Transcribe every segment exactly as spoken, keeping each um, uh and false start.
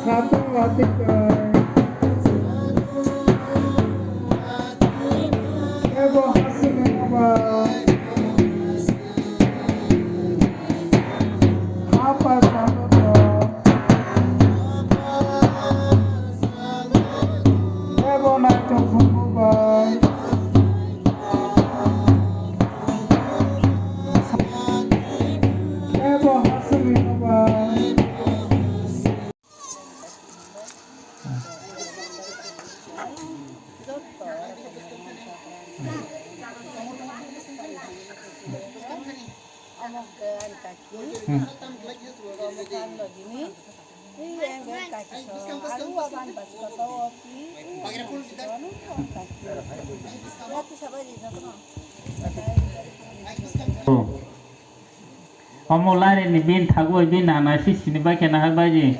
Kato wati kai. Ebo hasini bai. Apa kato. Ebo naito phungo bai. Ebo hasini bai. Omo lari ni bin thagwi bin nana si sini bai khe nahar bai di.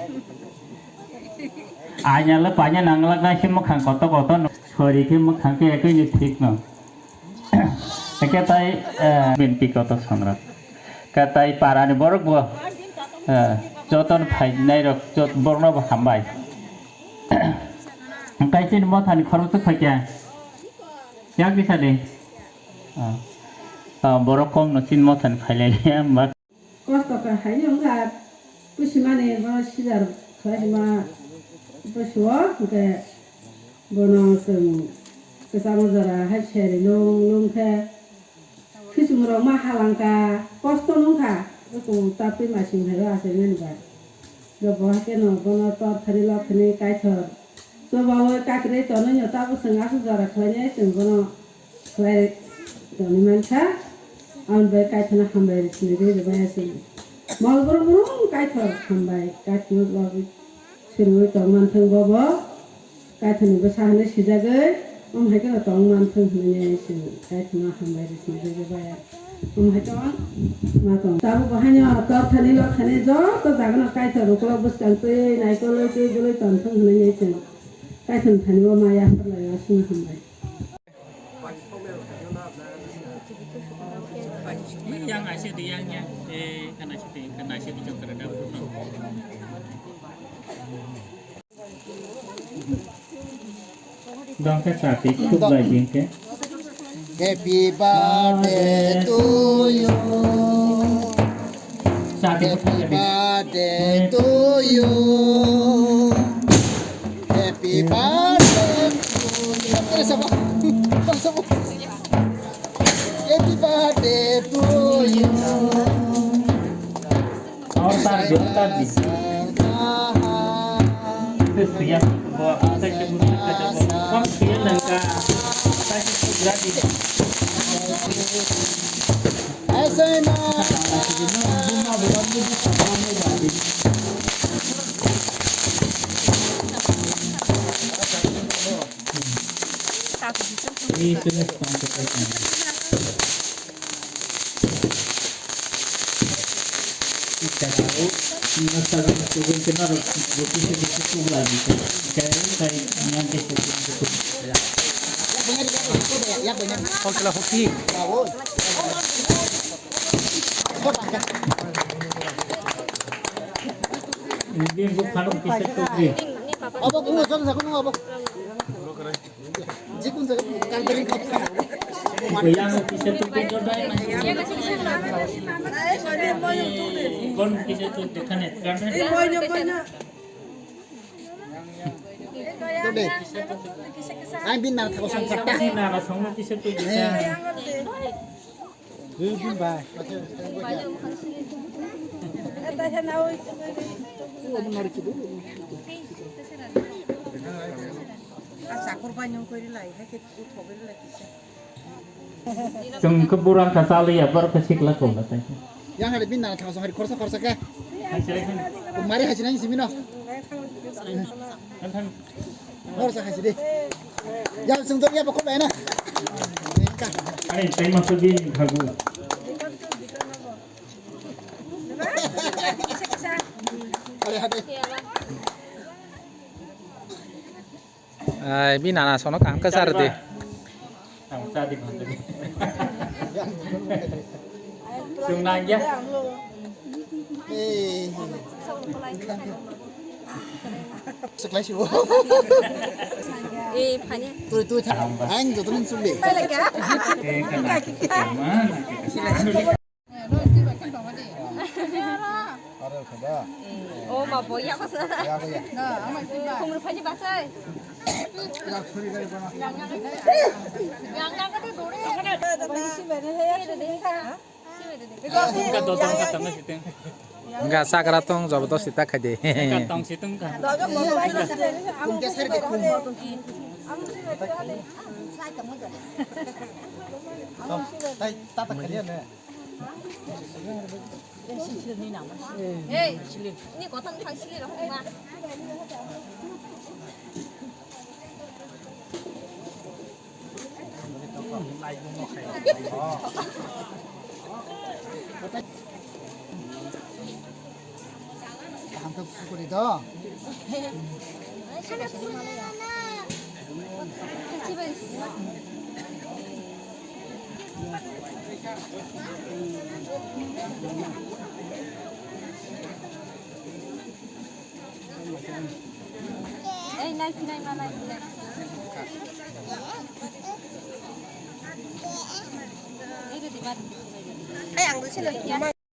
Anya le panya nangla nai si mukhang koto koto no. Sori khe mukhang khe ekoi ni thik no. Eke tai, eh, bin pi koto sangra. Ka tai para ni borok bo, eh, joton phai nai rok jot borno bo hambai. Kaisa ni motha ni khorok tu phai kya. Yak di sadi. Ah. Ah, borok kom no chin motha ni phai lai ya ba. Kosto kha hai wngkha, pusimani bo sijar khlaima bwsio, hwnkhe bono chwng kwchangma jora hai seri nung nung khe, khiching rok ma halangkha, kosto nungkha, bwswng tabwi masing hai o achaimani bai. Bo bo hakhe no bono tor thani lok thani kaithor. Chubaui kakrwi tonwi no tabuk chwng aswk jora khlainai chwng bono khlai tonwi mankha. Aboni bai kaithorno hambai rwsini rwi rwmaya chwng. Mol brum brum kaithor hambai kaithorno logwi swrwngwi tong manthwng bobo. Kaithorni bwsa hwnwi sijagwi omo hai kheno tong manthwng hwnwi chwng kaithorno hambai rwsini rwi rwmaya. Omo hai tong ma tong. Tabuk bo haino tor thani lok thani joto jagano kaithor ukulok bwskang twi naikolwi twi bwlwi tongthwng hwnwi chwng. Kaithon thani o maya pharlai o sima hambai. Yang aise di yang yang. Eh, kan aise di, kan aise di jok kada dap. Dong ke sati, khub bai ding ke. Happy birthday to you. Sati. Happy birthday to you. Happy birthday to you. Terus apa? Terus apa? Happy birthday to you. Awar tar di, awar tar di. Itu siap, bawa apa saja, bukan saja, bawa uang siap dan ka, apa saja itu gratis. Aisa na. Obo, obo, obo. Jikun jaga kalbering kap. Yang kisa tu tu tu dai. Kon kisa tu tu khane. Tuh deh. Ai bin nar thako song kata. Bin nar song kisa tu kisa. Hei, bin bai. Chwng khe burang kha chaliya, borok khe sikla kho na tai. Yang hari bin nana thang song hari khorsa khorsa khe. Mari hai sinai simi no. Khorsa hai sidi. Ya chwng to ya bokol bai na. Ani tai ma to bin khagu. Are hade. Ai, bini nana sono kaham khe sar di. Ang sa di bhante. Chwng nang ya. Eh. Seklai sibo. Eh, phani. Tui, tui, thang. Ang joto nung sumbi. Are, khada. Oh, ma boya ko sa. Ya, ya. Khumru phani basai. Ya, khuri gari bana. Yang yang ko dore. Hingka dodong ka tangna siteng. Hingka sakra tong jobodosti ta khaide. Hingka tong siteng ka. Kum ke sari ke kum. Tai tata khadia ne. Hey, ini kotong thang sili rok ma. Kaham khe kukuri do. Ei, nai phinai ma, nai phinai. Ei, redi ma, redi ma. Ei, ang dui sini.